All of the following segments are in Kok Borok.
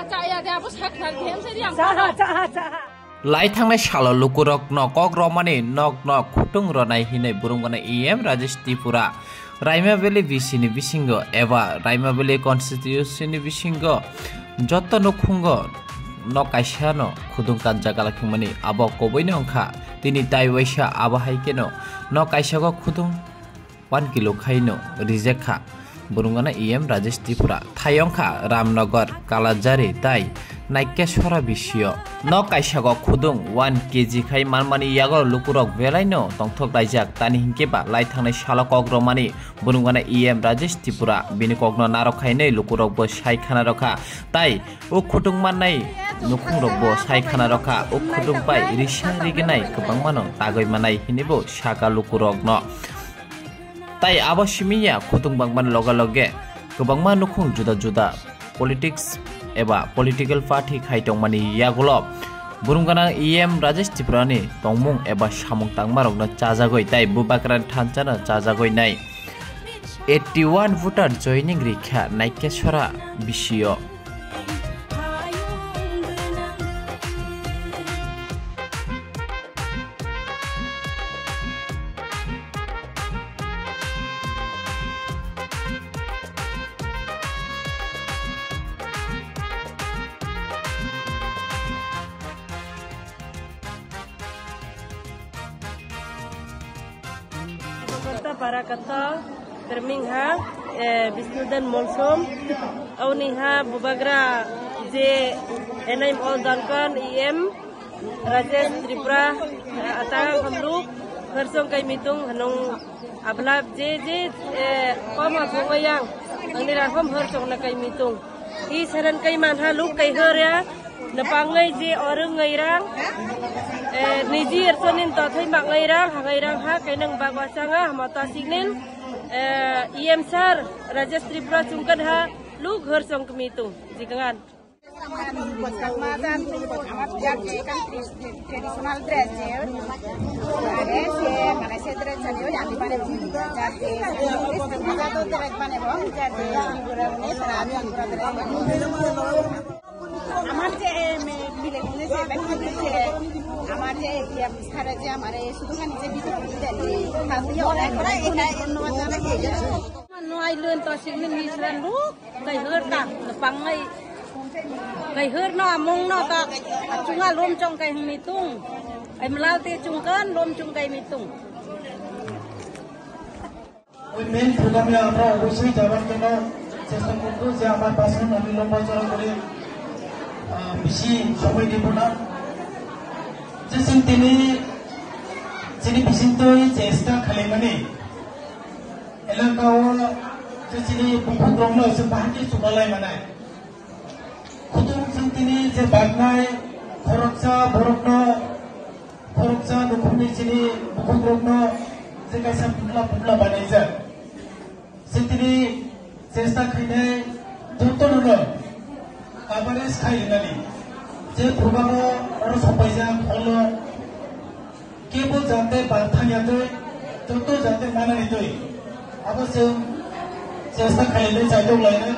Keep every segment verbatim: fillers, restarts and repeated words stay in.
Chaya de abo sak thang khe, em se riang. Chaha, chaha, chaha. Lai thangnai salo lukurokno kok romani nokno khutung ronai hinwi burung gana E M Rajesh Tripura Raima Valley V C ni bisingo eba Raima Valley constituency ni bisingo joto nukhungo nok kaisano khudung kanja galakhwngmani abo koboino wngkha. Tini tai waisa abo hai kheno nok kaisago khudung one kilo khaino reject kha. Burung gana E M Rajesh Tripura. Thai wngkha Ramnagar, Kalajari tai Naikeswara bisio. Nok kaisago khudung one K G khai manmani yago lukurok belaino tongthok laijak. Tani hinkhe ba lai thangnai salo kok romani burung gana E M Rajesh Tripura. Bini kokno narok khainwi lukurokbo sai khana rokha. Tai o khudung mannai nukhungrokbo sai khana rokha. O khudung bai risa riginai kwbangmano tagwi manai hinwibo saka lukurokno. Tai abo simi ya, khudung bangmani loge loge kwbangma nukhung juda juda politics eba political party khai tongmani yagulo burung gana E M Rajesh Tripurani tongmung eba samung tangmarokno chajagwi tai bubagrani thanchano chajagwi nai. Eighty one voter joining rikha Naikeswara bisio. Kota para kata terming ha, eh, Bisnudan Molsom, auni ha bubagra je enaim ol dankan E M Rajesh Tripura, eh, atang hamlu hersong kai mitung hanung abla je je, eh, koma phunga yang angni rakhom hersong na kai mitung. I saran kai manha luk kai her ya. Napangai je orang ngai rang, eh, niji ersonin tothai mak ngai rang, ha ngai rang ha, kainang bagwa sanga, hama tasik nin, eh, E M sir, Rajesh Tripura chungkan ha, luk hersong kemitung, jikangan. Traditional dress je, mane se, mane se dress ani, ani mane, jate, jate, dress mane, jate, আমার যে, এ, মে-, মিলে মিলে যে ব্যক্তি যে আমার যে, এ, স্যারে যে আমার এই শুধু খানি যে বিতরণ দিলেন, তাতে অনেক অনেক ধন্যবাদ জানাই। No ailun to sing ni misran lu, kai her ta, pangai, kai her no among no ta, achunga lom chong kai hmi tung, ai mlau te chungkan lom chung kai mi tung. ওই মেইন প্রোগ্রামে আমরা অবশ্যই যাবার জন্য চেষ্টা করব, যে আমার ভাষণ আমি লম্বা চড়া করে, আহ, বেশি সময় নেব না। যে চিন তিনি, চিনি বিচিন্তই চেষ্টা খালি মানে এলাকাও যে চিনি বুকুগ্রহণ হয়েছে, বাহাকে চুমালাই মানে। Khudung chwng tini je baknai, khoroksa borokno, khoroksa nukhungni chini bukhukrokno je kaisa pukla pukla banaijak. Chwng tini chesta khainai jotono coverage khai rwnani. Je program o oro sopaijak holo, Kebo jate barthang ya twi, joto jate manani twi. Abo chwng chesta khainai chaidok lainai.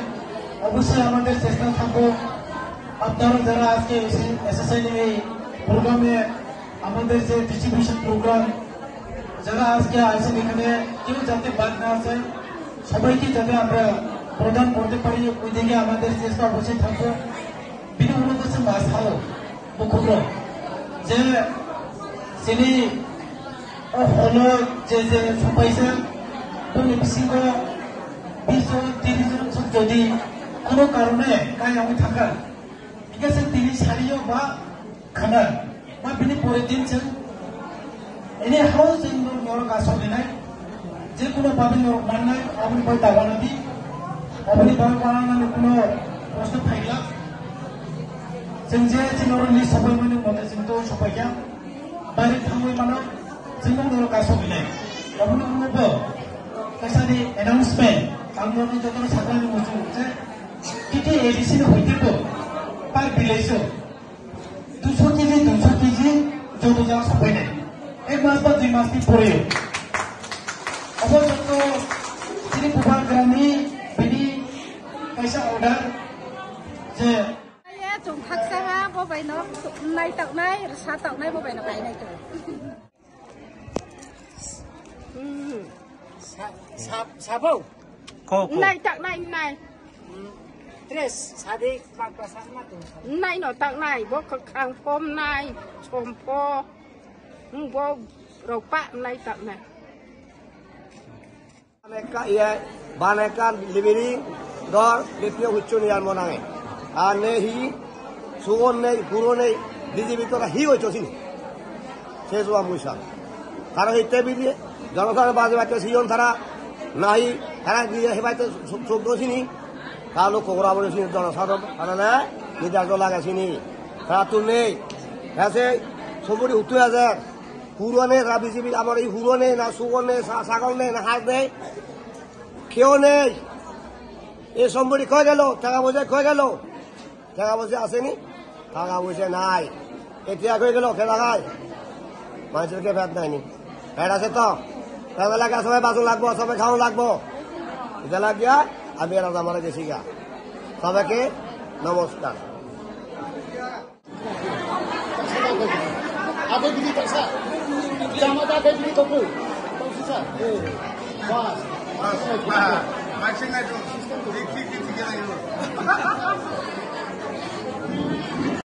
অবশ্যই আমাদের চেষ্টা থাকবো। আপনারা যারা আজকে এসে, এসেছেন এই প্রোগ্রামে, আমাদের যে ডিস্ট্রিবিউশন প্রোগ্রাম, যারা আজকে আছেন এখানে, কেউ যাতে বাদ না আছে, সবাইকে যাতে আমরা প্রদান করতে পারি, ওইদিকে আমাদের চেষ্টা অবশ্যই থাকবে। Bini ulo khe chwng ma sao, bukhukno, je chini o holo je je sopaijak, boni bisingo bish jon, tris jon swk jodi kono karone kaya wngwi thangkha, hingkhe chwng tini sariyo ba khana, ba bini pore din chwng Ini hao chwng norok asok rinai, je kuno babi norok mannai, aboni bai ta wana di, aboni bai wana nani kuno proshno phaila. Chwng je chini norok list sopai mani mote chwng to sopai kha, baire thangwi mano, chwng norok asok rinai. Aboni ulo bo kaisa ni announcement, ang norok jotono saknani muchung je T T A D C ni hoite bo par village o Duiso kg, duiso kg joto jang sopainai. Ek mas ba dui mas ni pore. Obo joto chini bubagrani bini kaisa order je Chwng khakchangma bo bai no nai toknai, rwsa toknai bo bai no kainai to. Hmm. Sa-, sa-, sabo? Ko, ko. Nai toknai nai. Hmm. Tres, sadi, pakpa, sama tu. Nai no toknai, bo kwkhwrang pom nai, chompo. Hmm, bo rok pa nai toknai. Baneka, iya, baneka libiri dor, bipio huchun yar monange. Ane hi, sugon nei, guro nei, B J P tora hi hoicho sini. Seswa muisa. Karo hitte bidi, jonotha baje baje siyon thara, nahi, thara diye hebaite suk-, suk do sini. Kalo kogra bole sini jonotha, thara le, nida jo laga sini. Thara tu nei, hase, soburi hutu ajar. Huro ne, na B J P amar ei huro ne, na sugon ne, sa-, sagol ne, na haj ne, keo ne. এই সম্পত্তি কই গেল? টাকা পয়সা কই গেল? টাকা পয়সা আসেনি? টাকা পয়সা নাই। এতিয়া কই গেল? খেলা খায়। মানুষের কে ফেরত দেয়নি। ফেরত আছে তো? তাহলে লাগে সবাই বাসন লাগবো, সবাই খাওয়া লাগবো। এটা লাগিয়া আমি এরা আমার গেছি গা। সবাইকে নমস্কার। Ada bini taksa. Jama ada bini topu. Topu sisa. Eh. Bas. Bas. Bas. Maxing na jo. Tik, tik, tik, tik, tik.